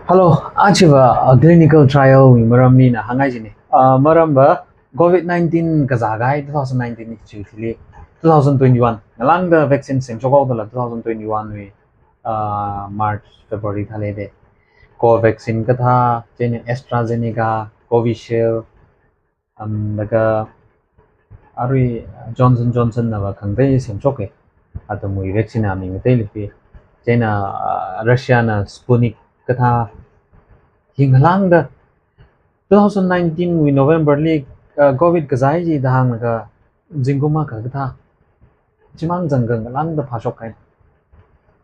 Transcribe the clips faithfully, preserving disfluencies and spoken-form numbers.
Hello, achiva, uh, clinical trial wui maramli ina hāngngai jina. Uh, maramva covid nineteen kazā kahai two thousand nineteen ni chi thili, two thousand twenty-one ngalāngda vaccine semshok haodala two thousand twenty-one wui, uh, March, February thāli de. Covaxin kathā, chieina AstraZeneca, Covishield, um, laga arui Johnson Johnson nava khangatei semshoka. Athumwui vaccine aming ngateili pi. Chieina, uh, Russia na Sputnik kathā. Hi ngalāngda two thousand nineteen wui November li, uh, covid kazā chi da hānglaga zingkum akha kathā chimang zangkha ngalāngda phāshok kahai.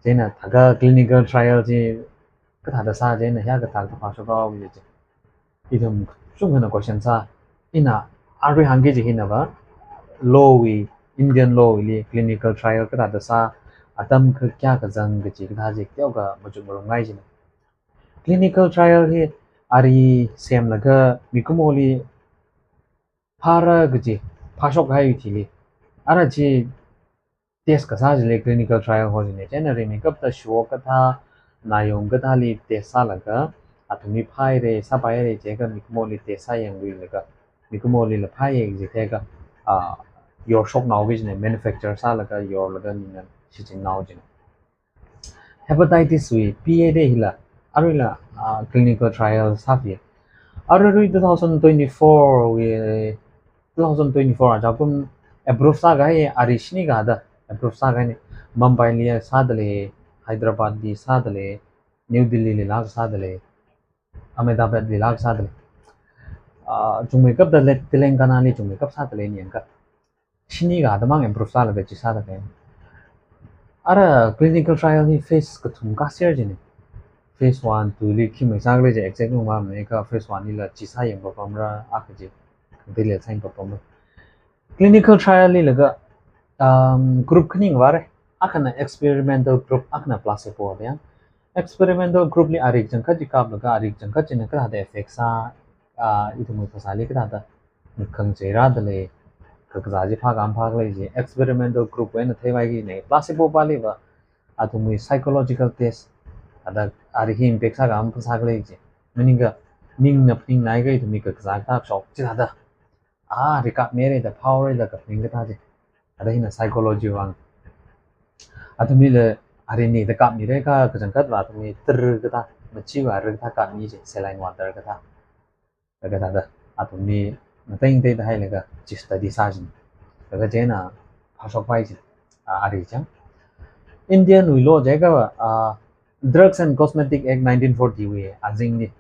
Chieina thākha clinical trial chi kathāda sā, chieina hiyākha thāda phāshok haowa chi. Ithum kachungkhana question sā. Ina arui hāngki kaji hinava, law wui, Indian law wuili clinical trial kathāda sā, atam kha kayākha zang kaji kathā chi teokha machukngarumngai jina. Clinical trial hi ari semlaga mikumoli phāra kaji, phāshok kahai thili, ara chi test kasā chili clinical trial ho jina. Chieina rimeikapta shuok kathā, nayong kathāli test sālaga, athumli phāhaira, sāpaihaira jiakha mikumoli test sāyangluilaga, mikumolila phāhai jitheiakha, ah, yorshoknao kajina, manufacture sālaga yorlaga nina shichinnao jina. Hepatitis wui P A de hila, aruila, ah, clinical trial sāpi. Arui two thousand twenty-four wui, two thousand twenty-four ajakum approve sākahai ari shini kathāda approve sākahaina. Mumbai li sādalei, Hyderabad li sādalei, New Delhi lila sādalei, Ahmedabad lila sādalei. Ah, chungmeikapta le Telangana li chungmeikap sādalei ni yangkha. Shini kathāda mang approve sālaga chi sāda kahai. Ara clinical trial hi phase kathum kaser jina. Phase one, two li khi masākhala chi exact nung mamei kha phase one lila chi sāyang papamra, akha chi khangateili sāyang papamra. Clinical trial li laga, um, group khani ngavāra. Akhana experimental group, akhana placebo da yang. Experimental group li ari kachangkhat chi kaplaga ari kachangkhat china kathāda effect sā, ah, ithumwui phasāli kathāda khangachei rādalei, kakazā chi phākha maphākhala chi experimental group wui eina theivaiki jina. Placebo paliva athumwui psychological test, thāda ari hi impact sākha maphāsākhala chi. Maningakha ningna phaningnaiakha ithumwui kakazā kathā shok chithāda, ah, ari kapmira da, phāhaora da kaphaning kathā chi. Thāda hina psychology vang. Athumlila ari nida kapmira kha, kachangkhatva athumli tara kathā, machiva ara kathā kapmi chi, saline water kathā. Laga thāda athumli ngateiteida hailaga chi study sā jina. Laga chieina phāshokpai chi, ah, ari chang. Indian wui law jiakha, ah, Drugs and Cosmetic Act nineteen forty wui azingli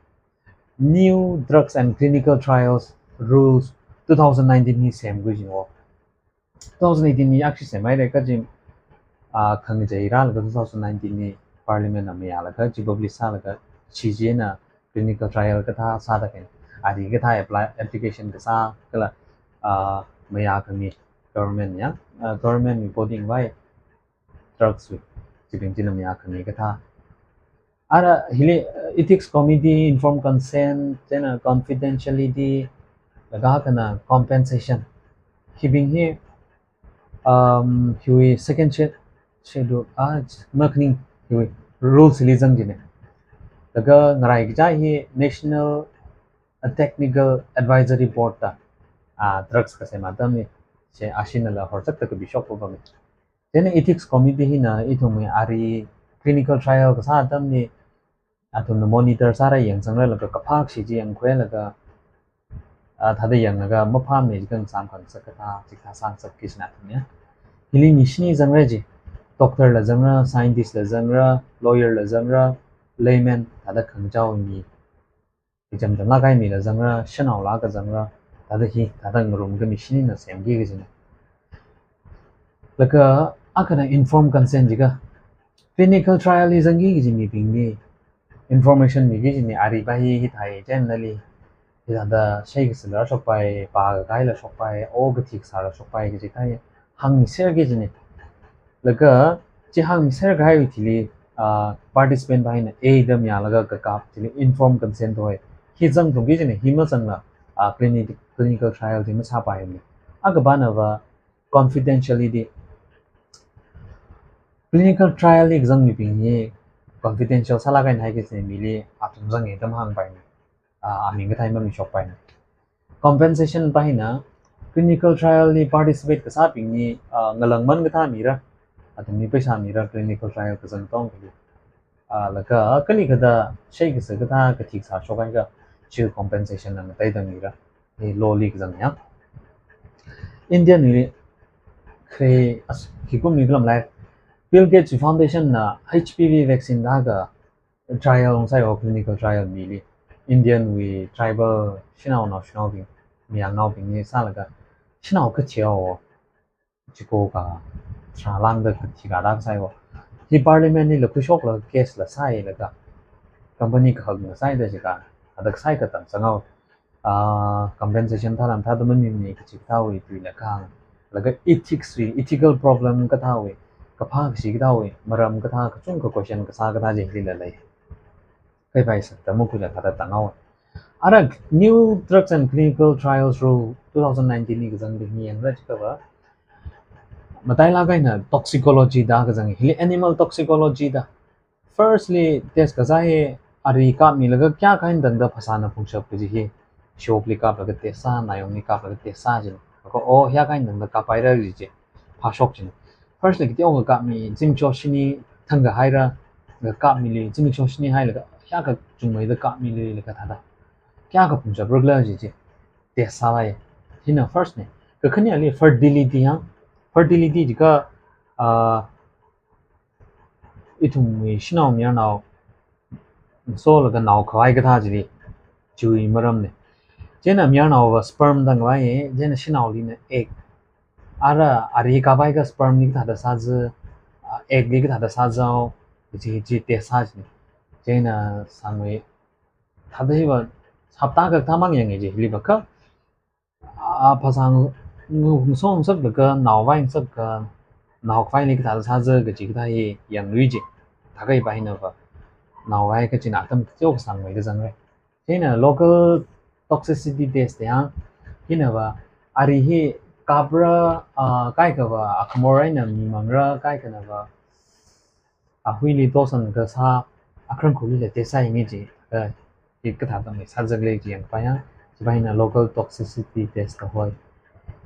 New Drugs and Clinical Trials Rules two thousand nineteen hi semkhui jina. Two thousand eighteen li akhashi semhaira kaji, ah, khangachei rālaga two thousand nineteen li Parliament na mayālaga chi publish sālaga chi chieina clinical trial kathā sāda kahai. Ari kathā apply, application kasā kala, ah, mayākhami government ya, ah, government wui body ngavai drugs wui, chibing china mayākhami kathā. Ara hili, uh, ethics committee, informed consent, chieina confidentiality, laga akhana compensation. Hibing hi, um, hiwui second sche-, schedule, ah, makhaning hiwui rules li zang jina. Laga ngarai kaja hi National Technical Advisory Board da, ah, drugs kasem atamli, chi ashinala horchakta kapishok papammi. Chieina ethics committee hina ithumwui ari clinical trial kasā atamli athumna monitor sāra, yangsangra laga kaphā kashi chi yangkhuilaga, ah, thāda yanglaga maphāmei chi khangasam khangasak kathā, chikathā sāngasakki jina athumna. Hili mi shini zangra chi, doctor la zangra, scientist la zangra, lawyer la zangra, layman, thāda khangachao mi, ichamcham lākahai mila zangra, shanaolāka zangra, thāda hi, thāda ngarumkhami shinina semki kajina. Laga akhana informed consent jiakha, clinical trial li zangki kaji mibingli information miki kajina, ariva hi hithāi, chieina nali hithāda shai kasāla shokpai, pā kakaila shokpai, o kathi kasāla shokpai kaji kahai hāngmiserki kajina. Laga chi hāngmiser kahaiwui thili, ah, participant va hina A da mayālaga kakap chili informed consent hoi. Hi zangthungki kajina, hi mazangla, ah, clinic-, clinical trial chi masāpaimana. Akha panava confidentiality. Clinical trial li kazang mibing hi confidential sālāk eina haikasā mili athum zangda mahāngpaina, ah, aming kathā mamishokpaina. Compensation pa hina, clinical trial li participate kasābingli, ah, ngalāngman kathā mira, athumli paisa mira, clinical trial kazang tongli. Ah, laga kali kathā, shei kasā kathā, kathik sāshok haiakha, chi compensation na mataida mira. Hi law li kazang ya. India li, khi, as, khi kum ni kalam lai. Bill Gates Foundation na H P V vaccine da ka trial ungsai o, clinical trial mili. India wui tribal shanao naoshinaobing, mayangnaobingli sālaga, shanao kachi o, chiko ka, shalangda kathi ka da sai o. Hi parliament lila khuishokla case la sālaga, company kahakna sāda chika, adak sai katang sangao. Ah, compensation tharan thāda mamimana kachi kathāwui tuila kahāng. Laga ethics wui, ethical problem kathāwui, kaphā kashi kathāwui, maram kathā kachungkha question kasā kathā chi hilila lei. Kaipai sāda makhuila thāda tangao. Ara New Drugs and Clinical Trials Rule two thousand nineteen li kazang bing hi yangra chikha va, matailāk eina toxicology da kazang, hili animal toxicology da. Firstly, test kasā hi ari kapmilaga kayākha eina tangda phasāna phungshap kaji hi, shokli kaplaga test sā, nayongli kaplaga test sā jin. Ko o, kayākha eina tangda kappaira kaji chi phāshok jin. Firstly, kateokha kapmi, zimiksho shini thangkha haira, kapmili, zimiksho shini hailaga kayākha chungmeida kapmili laga thāda, kayākha phungshapra khala kaji chi test sāvai. Hina first na. Kakhaneli fertility ya. Fertility chikha, ah, ithumwui shanao mayarnao solaga nao khavai kathā chili, chiwui maramna. Chieina mayarnao va sperm tangkhavai, chieina shanaolina egg. Ara ari kapai ka sperm li kathāda sāza, ah, egg li kathāda sāza, chi, chi test sā jina. Chieina sangwui, thāda hi va, hapta kathā mang yange chi, hili va kha, ah, phasā ngu-, ngu-, ngasong ngasaklaga, nao vai ngasaklaga, nao khavai li kathāda sāza kaji kathā hi yanglui chi. Thākha hi pa hina va, nao vai kachina atam kachok sangwui kazang re. Chieina local toxicity test ya, hina va, ari hi kapra, ah, kaikha va, akhamor eina mi mangra, kaikhana va, ahuili tosan kasā, akharankhurlila test sāyang chi, eh, hi kathāda mai sāzak lei chi yangpai ya, chi pa hina local toxicity test kahoi.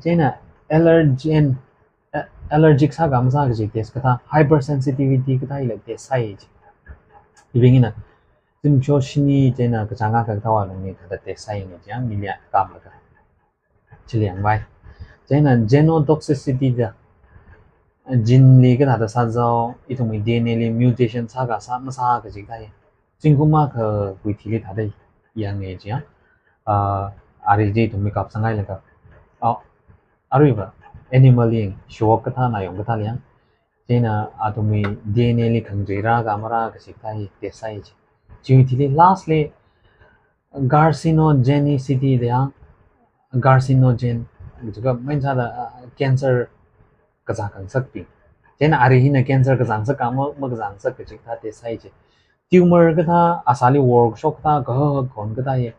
Chieina allergen, eh, allergic sā ka masā kaji test kathā, hypersensitivity kathā hila test sāya chi. Hibing hina, zimiksho shini chieina kachāng akha kathāwui lungli thāda test sāyang chi ya, mili kaplaga. Chili yangvai. Chieina genotoxicity da, gene li kathāda sāza, ithumwui D N A li mutation sā kasā masā kaji kathā hi. Zingkum akhawui thili thāda yange chi ya. Ah, ari chi ithumwui kapsang hailaga. Ah, arui va, animal li, shok kathā, nayong kathāli ya. Chieina athumwui D N A li khangachei rā ka mara kaji kathā hi test sāya chi. Chiwui thili lastly, carcinogenicity da ya, carcinogen, chikha main sāda, ah, cancer kazā khangasakbing. Chieina ari hina cancer kazāngasak ka ma, makazāngasak kaji kathā test sāya chi. Tumor kathā, asāli workshop kathā, kahak kon kathā hi,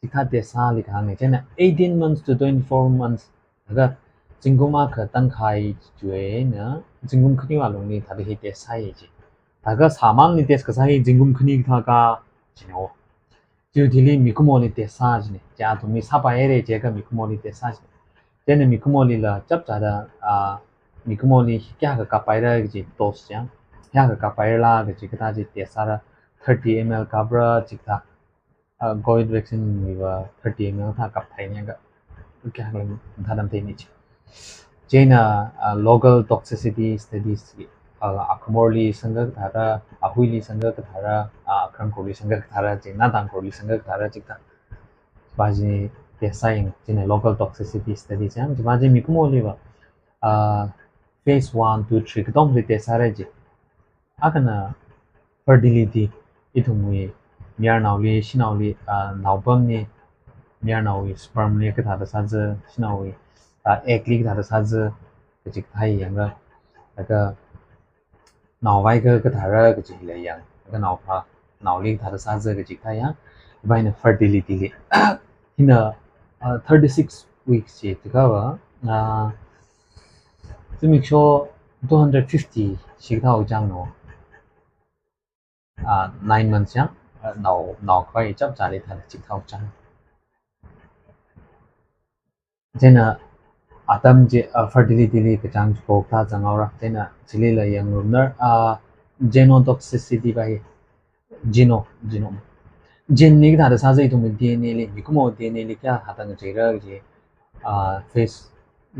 chi kathā test sāli kahāng ni. Chieina eighteen months to twenty-four months, laga zingkum akha tangkhai chiwui eina, zingkum khaniwui lungli thāda hi test sāya chi. Thākha sāmangli test kasā hi zingkum khani kathā ka, chino. Chiwui thili mikumoli test sā jina. Chi athumli sāpai haira chiakha mikumoli test sā jina. Chieina mikumolila chapchāda, ah, mikumoli kayākha kappaira kaji dose chi ya, kayākha kappaira la kaji kathā chi test sāra, thirty M L kapra chi kathā, ah, covid vaccine wui va thirty M L kathā kapthai ni ka, kayākha la thādam thei ni chi. Chieina, ah, local toxicity studies, ah, akhamorli sangkha kathāra, ahuili sangkha kathāra, ah, akharankhurli sangkha kathāra, chieina tangkhurli sangkha kathāra chi kathā. Chi pa chi test sāyang, chieina local toxicity studies ya, chi pa chi mikumoli va, ah, phase one, two, three katongali test sāra chi. Akhana fertility, ithumwui mayarnaoli, shanaoli, ah, naopamli, mayarnaowui sperm li kathāda sāza, shanaowui, ah, egg li kathāda sāza, kaji kathā hi yangra. Laga nao vai ka kathāra kaji hila yang, laga naophā, naoli kathāda sāza kaji kathā yang, hi pa hina fertility li. Hina, ah, thirty-six weeks chi, chikha va, ah, zimiksho two hundred fifty chi kathā chang no. ah, nine months yang, ah, nao, nao khavai chapchāli thāda chithao chang. Chieina atam chi, ah, fertility li kachāng chiko kathā zanghaora. Chieina chilila yangngarumna, ah, genotoxicity pa hi, geno, geno. Gene li kathāda sāza ithumwui D N A li, mikumo D N A li kayākha thāda ngacheira kaji, ah, phase,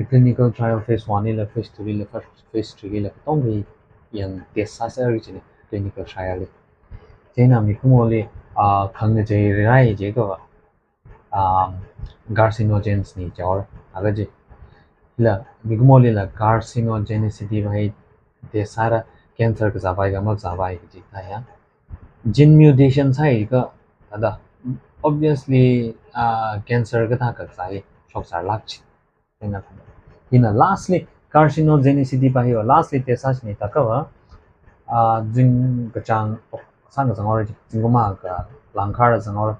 clinical trial phase one lila, phase two lila, phase, phase three lila, katonga yang test sāser kajina clinical trial li. Chieina mikumoli, ah, khangachei rai jiakha, um, carcinogens na jihaora. Laga chi, la, mikumolila carcinogenicity pa hi test sāra, cancer kazāpai ka makazāpai kaji thāya. Gene mutation sāhaiakha, thāda, obviously, ah, cancer kathā kazāpai, shokzālāk chi. Chieina, hina lastly, carcinogenicity pa hiva lastly test sāchina thākha va, ah, zingkachāng, sākachāng haora, zingkum akha langkhara zanghaora.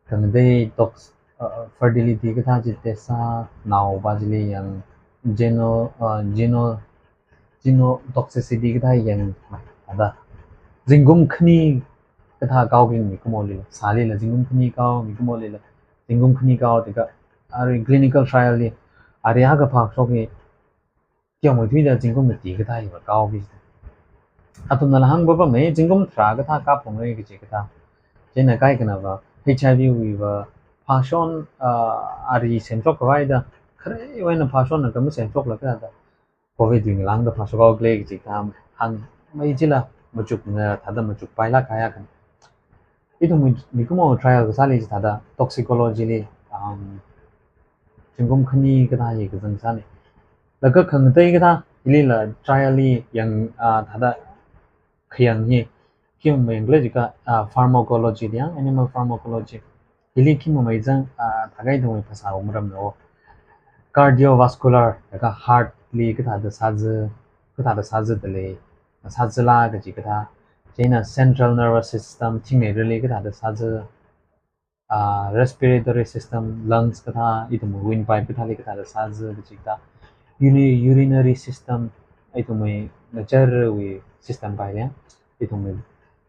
Khangatei tox, ah, fertility kathā chi test sā, nao pa chili yang geno, ah, geno, genotoxicity kathā yang, thāda, zingkum khani kathā kao kajina mikumolila, sālila zingkum khani kao, mikumolila zingkum khani kao, tika, arui clinical trial li, arui akha phāshok hi, teomeithuida zingkum mati kathā hiva kao kajina. Athumnala hāngpapamei, zingkum tharā kathā kaphungra kaji kathā. Chieina kaikhanava, H I V wuiva, phāshon, ah, ari semshok khavai da, kharewui eina phāshon na kama semshoklaga da, covid wui ngalāngda phāshok haokhala kaji kathā hāngmei chila, machukna thāda machukpailāk kahai akhana. Ithum mi, mikumo trial kasāli chithāda toxicology li, um, zingkum khani kathā hi kazang sāna. Laga khangatei kathā, hilila trial li yang, ah, thāda khayang hi, khi mamei yang khala jiakha, ah, pharmacology da yang, animal pharmacology. Hili khi mamei zang, ah, thākha ithumwui phasā wui maramna o. Cardiovascular, laga heart li kathāda sāza, kathāda sāza dalei, sāzala kaji kathā. Chieina central nervous system, thingneirali kathāda sāza, ah, respiratory system, lungs kathā, ithumwui windpipe kathāli kathāda sāza kaji kathā. Uni-, urinary system, ithumwui ngacharawui system pa hi ya. Ithumwui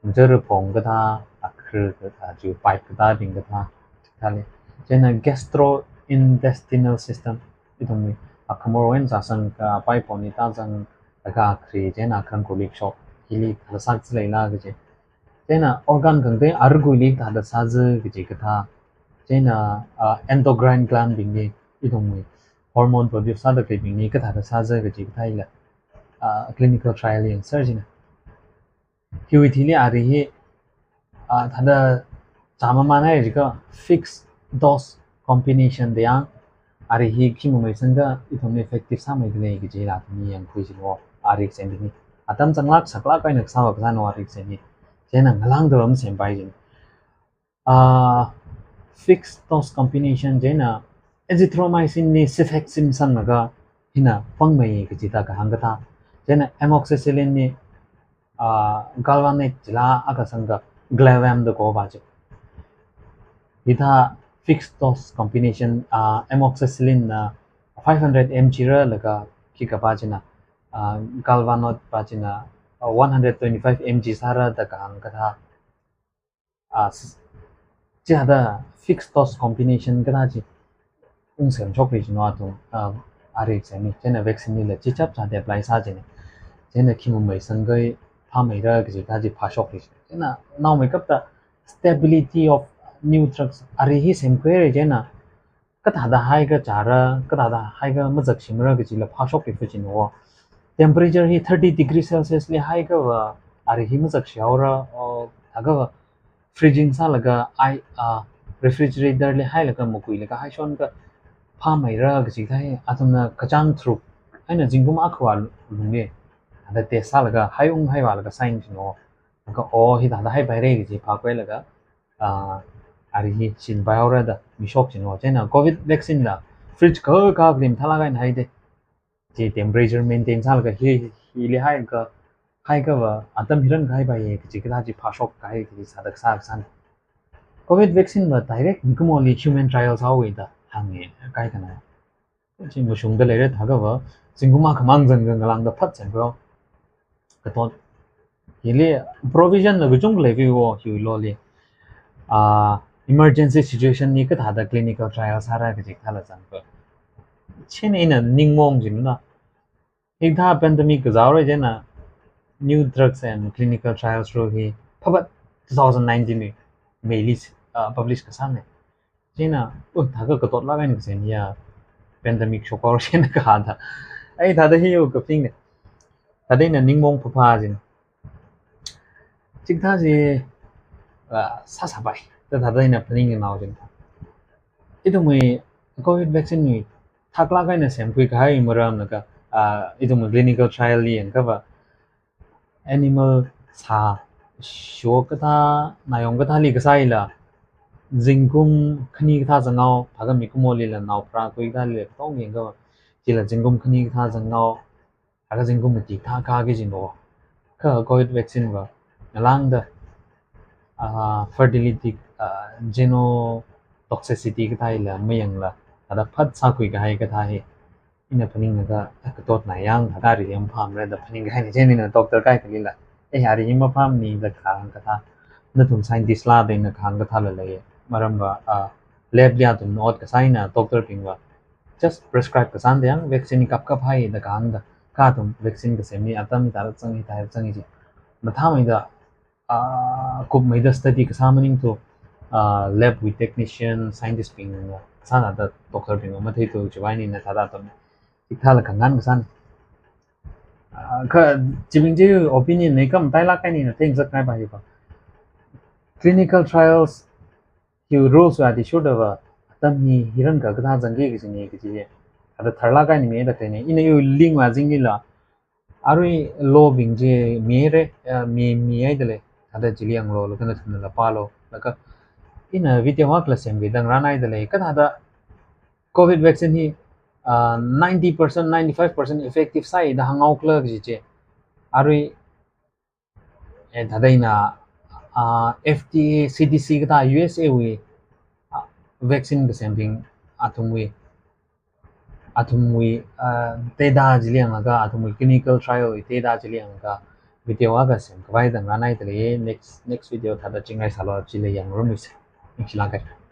ngachara phong kathā, akhri kathā, chi pipe kathābing kathā, kathāli. Chieina gastrointestinal system, ithumwui akhamor eina sāsang ka pai phongli tāzang, laga akhri, chieina akhan kulik shok, hili kathāda sāza leila kaji. Chieina organ khangatei arkuili kathāda sāza kaji kathā. Chieina, ah, endocrine gland bingli, ithumwui hormone produce sāda khaleibingli kathāda sāza kaji kathā hila, ah, clinical trial yang search na. Hiwui thili ari hi, ah, thāda chāmamānhai jiakha fixed dose combination da yang, ari hi khi mamei sangkha ithumli effective sāmeikhala kajila ithumli yangkhui jino, ari kasem hi. Atam zanglāk saklāk eina kasāva kasāna ari kasem hi. Chieina ngalāngda masempai jin. Ah, fixed dose combination chieina azithromycin li cefixime sanglaga hina pangmei kajida kahāng kathā. Chieina amoxicillin li, ah, galvanate chila akha sangkha Glavem da kaho pa chi. Hithā fixed dose combination, ah, amoxicillin na five hundred M G rālaga khikha pa china, ah, galvanate pa china, ah, one hundred twenty-five M G sāra da kahāng kathā. Ah, s-, chithāda fixed dose combination kathā chi ungsemshokli jino athum, ah, ari kasem hi. Chieina vaccine lila chi chapchāda apply sā jina. Chieina khi mamei sangkha phāmeira kaji kathā chi phāshokli jina. Chieina naomeikapta stability of new drugs, ari hi semkhuira chieina kathāda haikha chāra, kathāda haikha mazakshimara kajila phāshokli fu jino. Temperature hi thirty degree Celsius li haikhava, ari hi mazakshi haora, o, thākhava freezing sālaga ai, ah, refrigerator li hailaga makuilaga haishonkha phāmeira kaji kathā hi, athumna kachāng tharuk eina zingkum akhawui lungli, thāda test sālaga haiung haivālaga sign jino. Laga o hithāda haipaira kaji phākhuilaga, ah, ari hi shinpai haora da mishok jino. Chieina covid vaccine la fridge kakā klim thalāk eina haida. Chi temperature maintain sālaga hi, hili haikha, haikhava atam hiyākha haipaiya kaji kathā chi phāshok kahai kaji sāda kasā kasāna. Covid vaccine va direct mikumoli human trial sāhaowa da hānga kaikhana. Chi mashungda leira thākhava, zingkum akhamang zangkha ngalāngda phat semphao. Katot, Hili provision la kachungkha leivi wo, hiwui loli. Ah, emergency situation li kathāda clinical trial sāra kaji thāla zangpa. Chieina ina ningmong jina. Hikathā pandemic kazāra chieina New Drugs and Clinical Trials Rule hi phapat two thousand nineteen li May li, ah, publish kasāna. Chieina, oh, thākha katot lāk eina kasem ya, pandemic shokhaora chieina kathāda. Ai, thāda hi yo kaping ne. Thāda ina ningmong phapha jina. Chikathā chi, ah, sāsāpai da thāda ina phaningnao jina. Ithumwui covid vaccine wui thaklāk eina semkhui kahai maramna kha, ah, ithumwui clinical trial li yangkha va animal sā, shok kathā, nayong kathāli kasāla, zingkum khani kathā zanghao, thākha mikumolila nao pharākhui kathāli katong yangkha va, chila zingkum khani kathā zanghao, thākha zingkum mati kathā kha kaji no. Kha covid vaccine va, ngalāngda, ah, fertility, ah, genotoxicity kathāla mayangla, thāda phat sākhui kahai kathā hi ina phaninglaga, ah, katotna yang, thāda ri yangphamra da phaning kahaina. Chieina ina doctor kaikhalila, eh, ari hi maphamni da kahāng kathā, nathum scientist la da ina kahāng kathāla lei. Maram va, ah, lab li athumna ot kasā eina doctor bing va just prescribe kasāna da yang, vaccine kap kaphai da kahāngda, kha athum vaccine kasem hi atam hithāda zang, hithāda zang ji. Mathāmeida, ah, kupmeida study kasā maningthu, ah, lab wui technician, scientist bingna kasāna da doctor bing matheithu chiwui eina thāda athum hikathāla khangan kasāna. Ah, kha chibing chi opinion na, kha matailāk eina ina theingasakngai pa hi pa. Clinical trials hi rules wui athishurda va, atam hi hiyākha kathā zangki kajina kaji hi, thāda tharlāk eina mida kahaina. Ina iwui link wui azinglila, arui law bing chi mira, eh, mi, mihaida lei. Thāda chili yanglu, laga nathumnala pālu. Laga ina video akhala semkhui tangran haida lei. Kathāda covid vaccine hi, ah, ninety percent, ninety-five percent effective sāi da hānghao khala kaji chi. Arui, eh, thāda ina, ah, F D A, C D C kathā U S A wui, ah, vaccine kasembing athumwui, athumwui, ah, data chili yanglaga, athumwui clinical trial wui data chili yanglaga, video akha semkhavai tangran haida lei. Next, next video thāda chingai sālu, chili yangrumluisa. Ningshilāk kahai.